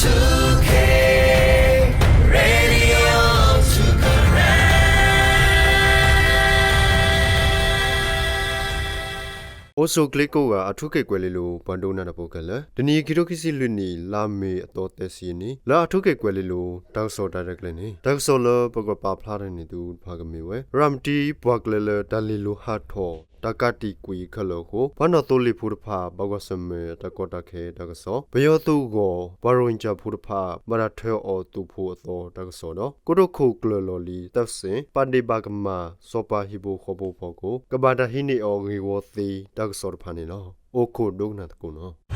two K Radio two Karen. အိၣ်ဆူၣ်ချ့ကိးဂၤ အၣ်ထူခ့ၣ်ကွဲၤလ့လိၤ ပှၤဒိကနၣ်တၢ်ဖိခဲလၢာ်, တနံၤအံၤ ခံထိခံဆံလွံၢ်နံၣ် လါမ့ၤအသီသၢဆံနံၤ လၢအၣ်ထူခ့ၣ်ကွဲၤလ့လိၤ တၢ်ကစီၣ်တၢ်ရဲၣ်တၢ်ကျဲၤန့ၣ် တၢ်ကစီၣ်လၢပကပာ်ဖျါထီၣ်န့ၢ်သုတဖၣ်ကမ့ၢ်ဝဲ ရၤမတံပှၤကျဲလၢတၢ်လဲၤလိၤဟးထီၣ် တၢ်ကးတံာ်ကွံာ်ခဲလၢာ်အဃိ ပှၤနီၣ်သိလ့ၣ်ဖိတဖၣ် ဘၣ်ကွၢ်ဆၢၣ်မဲာ်တၢ်ကီတၢ်ခဲတၢ်ကစီၣ်, ပယီၤသုးဂီၢ် ပှၤရိၣ်ဟ့ၣ်ကၠၣ်ဖိတဖၣ် ဘၣ်တၢ်ထၢအီၤသုးဖိအသီတၢ်ကစီၣ်ဒီး ကိတိာ်ခိၣ်ကျၢၢ်လီၢ်လံၤသၢစ့ၣ် ပာ်ဒ့ၣ်ဘၣ်ကမၣ် စီၤပၤဟံၣ်ဖိဃီဖိဖီခိၣ် ကဘၣ်တၢ်ဟံးန့ၢ်အီၤဂ့ၢ်ဝီသ့တၢ်ကစီၣ်တဖၣ်န့ၣ်လီၤ. အိၣ်ခိးဒိကနၣ်သကိးနီၤ.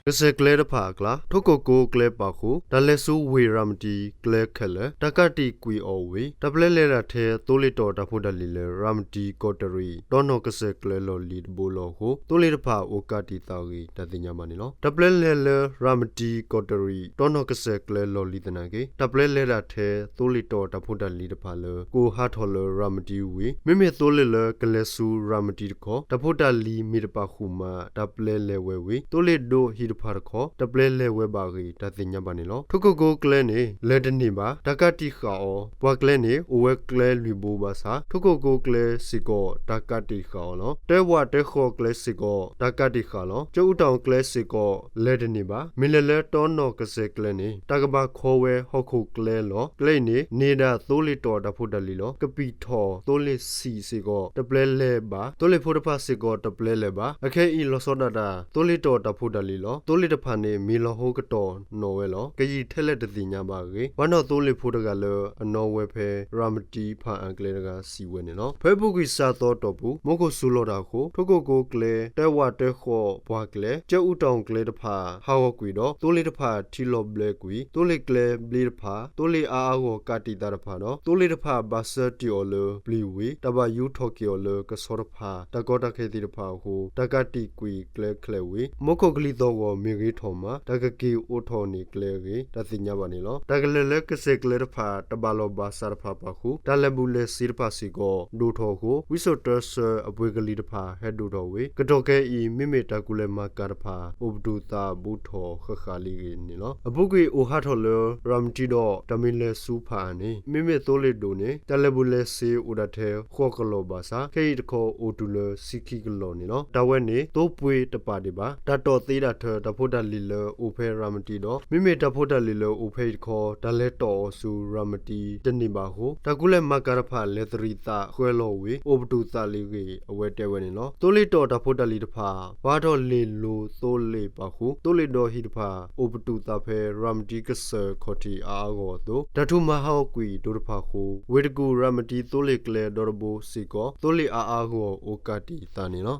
ကစၢၢ်ကျဲတဖၣ်အကျါ ထိၣ်ကိၢ်ကိကျဲပာ်ဃုာ် တၢ်လဲၤဆူဝ့ၢ်ရၤမတံကျဲခဲလၢာ် တၢ်ကးတံာ်ကွံာ်အီၤဝံၤ တၢ်ပျဲလဲၤတၢ်ထဲ သိလ့ၣ်တီၤတၢ်ဖိတၢ်လံၤလၢ ရၤမတံကီၢ်တရံး တီနီၣ်ကစၢၢ်ကျဲလီၢ်လံၤတဘိလီၤအဃိ သိလ့ၣ်တဖၣ်အိၣ်ကးတံာ်သးဂ့ၤ တၢ်သ့ၣ်ညါဘၣ်န့ၣ်လီၤ. တၢ်ပျဲလဲၤလၢရၤမတံကီၢ်တရံး တီနီၣ်ကစၢၢ်ကျဲလီၢ်လံၤသနာ်က့ တၢ်ပျဲလဲၤတၢ်ထဲ သိလ့ၣ်တီၤတၢ်ဖိတၢ်လံၤတဖၣ်လၢ ကအိၣ်ဟးထီၣ်လၢရၤမတံဝံၤ မ့မ့ၢ်သိလ့ၣ်လၢကလဲၤဆူရၤမတံတခီ တၢ်ဖိတၢ်လံၤမ့ၢ်တပာ်ဃုာ်မး တၢ်ပျဲလဲၤဝဲဝံၤ သိလ့ၣ်ဒိဟံၣ်တဖၣ်တခီ တၢ်ပျဲလဲၤဝဲဘၣ်အဂ့ၢ် တၢ်သ့ၣ်ညါဘၣ်န့ၣ်လီၤ. ထိၣ်ကိၢ်ကိကျဲန့ၣ် လဲၤတန့ၢ်ဘၣ် တၢ်ကးတံာ်ဃာ်အီၤ ပှၤကျဲန့ၣ် အိၣ်ဝဲကျဲလွံၢ်ဘိဘၣ်ဆၣ် ထိၣ်ကိၢ်ကိကျဲစ့ၢ်ကီး တၢ်ကးတံာ်ဃာ်အီၤလီၤ. တဲဝးတဲဃီၤကျဲစ့ၢ်ကီး တၢ်ကးတံာ်ဃာ်လီၤ. ကၠဲအူတီၣ်ကျဲစ့ၢ်ကီး လဲၤတန့ၢ်ဘၣ်. မ့ၢ်လဲၤလၢတီနီၣ်ကစၢၢ်ကျဲန့ၣ် တၢ်ကဘၣ်ခီဝဲဟီၣ်ခိၣ်ကျဲလီၤ. ကျဲအံၤန့ၣ် န့ၢ်ဒၣ်သိလ့ၣ်တီၤတၢ်ဖိတၢ်လံၤလီၤ. ကပံာ်ထီၣ်သိလ့ၣ်ဆံးစ့ၢ်ကီး တပျဲလဲၤဘၣ်. သိလ့ၣ်ဖိတဖၣ်စ့ၢ်ကီးတပျဲလဲၤဘၣ်. အခဲအံၤလီၤဆီဒၣ်တၢ် သိလ့ၣ်တီၤတၢ်ဖိတၢ်လံၤလီၤ. သိလ့ၣ်တဖၣ်န့ၣ် မ့ၢ်လီၤဟိကတီၢ်နီၣ်ဝဲလီၤ. ကယံာ်ထဲလဲၣ်တသ့ၣ်ညါဘၣ်အဂ့ၢ် ပှၤနီၣ်သိလ့ၣ်ဖိတဂၤလၢ အနီၣ်ဝဲဖဲရၤမတံဖၣ်အၣ်ကျဲတဂၤစံးဝဲန့ၣ်လီၤ. ဖဲအပူၤကွံာ်စှၤသီအတီၢ်ပူၤ မူခိၣ်စူၤလီၤတၢ်အဃိ ထိၣ်ကိၢ်ကိကျဲ တဲဝးတဲဃီၤပှၤကျဲ ကၠဲအူတီၣ်ကျဲတဖၣ် ဟးဂီၤကွံာ်ဒီး သိလ့ၣ်တဖၣ်ထံလီၤဘျဲကွံာ် သိလ့ၣ်ကျဲဘျ့တဖၣ် သိလ့ၣ်အါအါဂီၢ်ကးတံာ်သးတဖၣ်ဒီး သိလ့ၣ်တဖၣ်ဘၣ်ဆၢတ့ၢ်အီၤလၢပျံၤဝံၤ တၢ်ဘၣ်ယူထီၣ်က့ၤအီၤလၢကဆီတဖၣ် တၢ်ကီတၢ်ခဲသ့ၣ်တဖၣ်အဃိ တၢ်ကးတံာ်ကွံာ်ကျဲခဲလၢာ်ဝံၤ မူခိၣ်ကလံၤသီၣ်ဂီၤမ့ၢ်ဂ့ၤထီၣ်မး တၢ်ကက့ၤအိးထီၣ်န့ၢ်ကျဲအဂ့ၢ် တၢ်သ့ၣ်ညါဘၣ်န့ၣ်လီၤ. တၢ်ကလဲၤလၢကစၢၢ်ကျဲတဖၣ် တဘၣ်လီၢ်ဘၣ်စးတဖၣ်ပာ်ဃုာ် တၢ်လဲၤဘူးလဲၤဆ့တဖၣ်စ့ၢ်ကီး ဒိၣ်ထီၣ်အဃိ ဝံစိာ်တၢဆၢအပှ့ၤကလံၤတဖၣ် ဟဲဒိၣ်ထီၣ်ဝံၤ ကတီၢ်ခဲအံၤ မ့မ့ၢ်တၢ်ကူလဲၤမၤကၤတဖၣ် အိၣ်ပတုာ်သးဘူးထီၣ်ဃၣ်ဃၣ်လံအဂ့ၢ်န့ၣ်လီၤ. အပူၤကွံာ်အိၣ်ဟးထီၣ်လၢ ရၤမတံဒီး တၢ်မ့ၢ်လဲၤဆူဖၣ်အၣ်န့ၣ် မ့မ့ၢ်သိလ့ၣ်ဒိၣ်န့ၣ် တၢ်လဲၤဘူးလဲၤဆ့အိၣ်ဒၣ်ထဲ ဃိးကလီၢ်ဘၣ်ဆၣ် ခဲအံၤတခီအိၣ်တုၤလၢဆံခံကလီၢ်န့ၣ်လီၤ. တၢ်ဝဲန့ၣ် သိပှ့ၤတပာ်ဒံးဘၣ်. တၢ်တီၣ်သ့ဒၣ်ထၢ တၢ်ဖိတၢ်လံၤလၢအိၣ်ဖဲရၤမတံဒီး မ့မ့ၢ်တၢ်ဖိတၢ်လံၤလၢအိၣ်ဖဲအံၤတခီ တၢ်လဲၤတီၣ်အီၤဆူရၤမတံတန့ၢ်ဘၣ်အဃိ တၢ်ကူလဲၤမၤကၤတဖၣ် လဲၤတရံးသးဃၢလီၤဝံၤ အိၣ်ပတုာ်သးလံအဂ့ၢ် အဝဲတဲဝဲန့ၣ်လီၤ. သိလ့ၣ်တီၣ်တၢ်ဖိတၢ်လံၤတဖၣ် ပှၤထီၣ်လ့ၢ်လိၤသိလ့ၣ်ပာ်ဃုာ် သိလ့ၣ်ဒီဟံၣ်တဖၣ် အိၣ်ပတုာ်သးဖဲ ရၤမတံကစၢၢ်ခီၣ်ထံးအါအါဂီၢ်ဂီၢ်အသိး တၢ်ထူၣ်မၤဟးဂီၤကွံာ်ဒိတဖၣ်အဃိ ဝ့ၢ်တကူၣ်ရၤမတံသိလ့ၣ်ကျဲဒီတဘိစ့ၢ်ကီး သိလ့ၣ်အါအါဂီၢ်ဂီၢ်အိၣ်ကးတံာ်သးန့ၣ်လီၤ.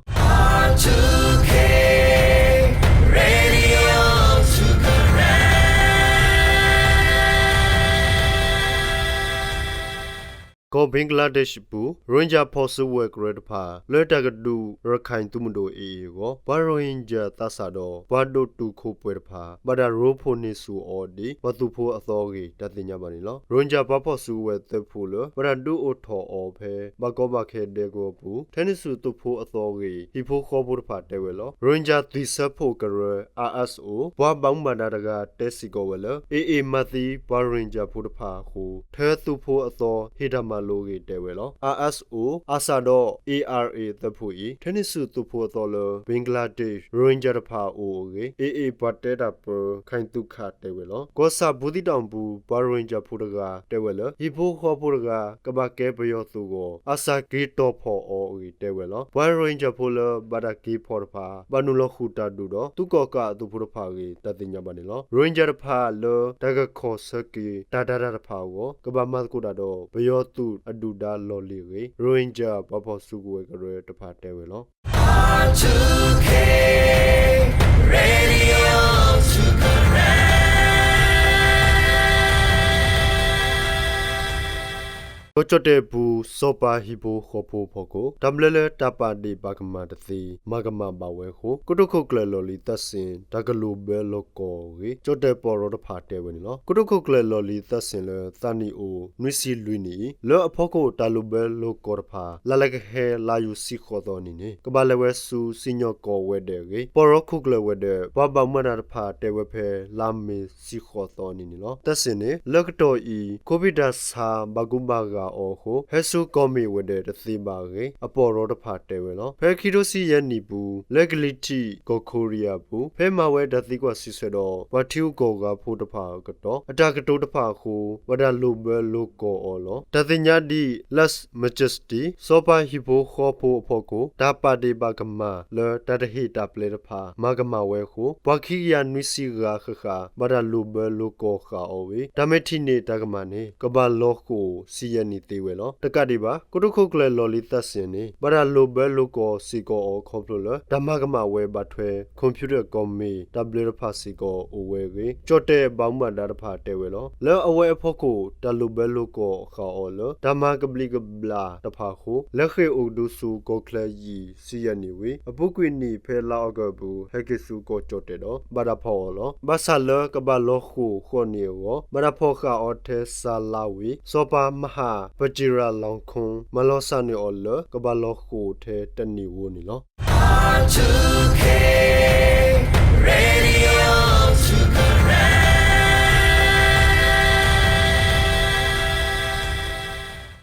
ကီၢ်ဘ့ကလါဒ့းရှ်ပူၤ ရိၣ်ဟ့ကၠၣ်ဖီၣ်စုကဝဲၤကရၢတဖၣ် လၢတၢ်ကဒုးရခၢၣ်သုးမုၢ်ဒိၣ် AA အဂီၢ် ပှၤရိၣ်ဟ့ကၠၣ်သးစၢ်ဒီး ပှၤဒိၣ်တုာ်ခိၣ်ပှဲၤတဖၣ် ဘၣ်တၢ်ရိဖှိၣ်န့ၢ်ဆူၣ်အီၤဒ် ပှၤသုးဖိအသီအဂ့ၢ် တၢ်သ့ၣ်ညါဘၣ်န့ၣ်လီၤ. ရိၣ်ဟ့ကၠၣ်ပှၤဖီၣ်စုကဝဲၤသၢဖုလၢ ဘၣ်တၢ်ဒုးအိၣ်ထီၣ်အီၤဖဲ ဘၣ်ကီဘၣ်ခဲဒဲကဝီၤပူၤ ထဲန့ၣ်ဆူၣ်သုးဖိအသီအဂ့ၢ် ဟံၣ်ဖိဃီဖိတဖၣ်တဲဝဲလီၤ. ရိၣ်ဟ့ကၠၣ်သုးစၢဖှိၣ်ကရၢ RSO ပှၤဘၣ်မူဘၣ်ဒါတဂၤတဲစ့ၢ်ကီးဝဲလၢ AA မၤသံပှၤရိၣ်ဟ့ကၠၣ်ဖိတဖၣ်အဃိ ထၢသုးဖိအသီဟ့ၣ်တၢ်မၤလိအဂ့ၢ်တဲဝဲလီၤ. RSO, ARSA ဒီး ARA သၢဖှိၣ်အံၤ ထဲန့ၣ်ဆူၣ်သုးဖိအသီလၢ ဘ့ကလါဒ့းရှ် ရိၣ်ဟ့ကၠၣ်တဖၣ်အအိၣ်အဂ့ၢ် AA ပှၤတဲတၢ်ပၢ ခၢၣ်သုးခးတဲဝဲလီၤ. ကီၢ်ဆၣ်ဘူးသံးတီၣ်ပူၤ ပှၤရိၣ်ဟ့ကၠၣ်ဖိတဂၤတဲဝဲလၢ ဟံၣ်ဖိဃီဖိတဂၤ ကဘၣ်ကဲပယီၤသုးအဂီၢ် အစၢ်က့ၤတီၢ်ဖီၣ်အီၤအဂ့ၢ်တဲဝဲလီၤ. ပှၤရိၣ်ဟ့ကၠၣ်ဖိလၢဘၣ်တၢ်က့ၤဖီၣ်တဖၣ် ဘၣ်နုာ်လီၤဃုာ်တၢ်ဒုးဒီး သုးကီၣ်ကးအသုးဖိတဖၣ်အဂ့ၢ် တၢ်သ့ၣ်ညါဘၣ်န့ၣ်လီၤ. ရိၣ်ဟ့ကၠၣ်တဖၣ်လၢတၢ်ကခီၣ်ဆၢက့ၤတၢ်ဒၣ်တၢ်တဖၣ်အဂီၢ် ကဘၣ်မၤသကိးတၢ်ဒီး ပယီၤသုးအဒုၣ်ဒါလီၢ်လံၤအဂ့ၢ် ရိၣ်ဟ့ကၠၣ်ပှၤဖီၣ်စုကဝဲၤကရၢတဖၣ်တဲဝဲလီၤ. ကီၢ်ကၠီၣ်တဲၣ်ပူၤ စီၤပၤဟံၣ်ဖိဃီဖိအဖီခိၣ် တၢ်ဘျၢလၢတၢ်ပာ်ဒ့ၣ်ပာ်ကမၣ်တသ့ မၤကမၣ်ဘၣ်ဝဲအဃိ ကီၢ်ဒိၣ်ခိၣ်ကျၢၢ်လီၢ်လံၤသးစ့ၣ် တၢ်ကလိာ်ဘၢလိာ်ကီၢ်အဂ့ၢ် ကၠီၣ်တဲၣ်ပီၣ်ရီတဖၣ်တဲဝဲန့ၣ်လီၤ. ကီၢ်ဒိၣ်ခိၣ်ကျၢၢ်လီၢ်လံၤသးစ့ၣ်လၢသးနံၣ်အိၣ် နွံဆံလွံၢ်နံၣ်အံၤ လၢအဖီခိၣ်တၢ်လိာ်ဘၢလိာ်ကီၢ်တဖၣ် လါလၢကဟဲ လါယူၤဆံဃိးသီနံၤန့ၣ် ကဘၣ်လဲၤဝဲဆူစံၣ်ညီၣ်ကွီၢ်ဝဲၤဒၢးအဂ့ၢ် ပီၣ်ရီခိၣ်ကျၢၢ်ဝဲၤဒၢး ပှၤဘၣ်မူဘၣ်ဒါတဖၣ်တဲဝဲဖဲ လါမ့ၤဆံဃိးသီနံၤန့ၣ်လီၤ. သးစ့ၣ်န့ၣ် လၢကတီၢ်အံၤ ခိၣ်ဖံၣ်တၢ်ဆါ ဘၣ်ကူဘၣ်ဂာ်အီၤအဃိ ဟဲဆူကီၢ်မ့ၣ်ဝဲၤဒၢးတသ့ဘၣ်အဂ့ၢ် အပီၣ်ရီတဖၣ်တဲဝဲလီၤ. ဖဲခံထိဆံယဲၢ်နံၣ်ပူၤ လၢကလံၤထံးကီၢ်ခိရံယါပူၤ ဖဲမၤဝဲတၢ်သံကွၢ်စံးဆၢဒီး ပှၤထံဂုၤကီၢ်ဂၤဖိတဖၣ်အကတီၢ် အတၢ်ကတိၤတဖၣ်အဃိ ဘၣ်တၢ်လိာ်ဘၢလိာ်ကီၢ်အီၤလီၤ. တၢ်သ့ၣ်ညါဒ် His Majesty စီၤပၤဟံၣ်ဖိဃီဖိအဖီခိၣ် တၢ်ပာ်ဒ့ၣ်ပာ်ကမၣ်လၢတၢ်တဟ့ၣ်တၢ်ပျဲတဖၣ် မၤကမၣ်ဝဲအဃိ ပှၤခံကယၤနွံဆံဂၤဃၣ်ဃၣ် ဘၣ်တၢ်လိာ်ဘၢလိာ်ကီၢ်ဃာ်အီၤဝံၤ တၢ်မ့ၢ်ထံၣ်န့ၢ်တၢ်ကမၣ်န့ၣ် ကဘၣ်လီၤဃိာ်ဆံယဲၢ်နံၣ်သ့ဝဲလီၤ. တကးဒံးဘၣ် ကီၢ်ဒိၣ်ခိၣ်ကျၢၢ်လီၢ်လံၤသးစ့ၣ်န့ၣ် ဘၣ်တၢ်လိာ်ဘၢလိာ်ကီၢ်စ့ၢ်ကီးအီၤခီဖျိလၢ တၢ်မၤကမၣ်ဝဲဘၣ်ထွဲ computer ကီၢ်မ့ၣ်တၢ်ဘျၢတဖၣ်စ့ၢ်ကီးအိၣ်ဝဲအဂ့ၢ် ကၠီၣ်တဲၣ်ဘၣ်မူဘၣ်ဒါတဖၣ်တဲဝဲလီၤ. လၢအဝဲအဖီခိၣ် တၢ်လိာ်ဘၢလိာ်ကီၢ်ဃာ်အီၤလၢ တၢ်မၤကဘျံးကဘျၣ်တဖၣ်အဃိ လဲၤဃ့ၢ်အိၣ်ကဒုဆူကီၢ်ချၢယံာ်ဆံယဲၢ်နံၣ်ဝံၤ အပူၤကွံာ်နံၣ်ဖဲလါအီကူးအပူၤ ဟဲက့ၤဆူကီၢ်ကၠီၣ်တဲၣ်ဒီး ဘၣ်တၢ်ဖီၣ်အီၤလီၤ. ဘၣ်ဆၣ်လၢကဘၣ်လီၤဃိာ်ဃိးနံၣ်အဂီၢ် ဘၣ်တၢ်ဖီၣ်ဃာ်အီၤထဲစှၤလါဝံၤ စီၤပၤမဟၣ်ပစံၣ်ရၤလီၤခိ မၤလီၤစၢ်န့ၢ်အီၤလၢ ကဘၣ်လီၤဃိာ်ထဲတနံၣ်ဧိၤန့ၣ်လီၤ.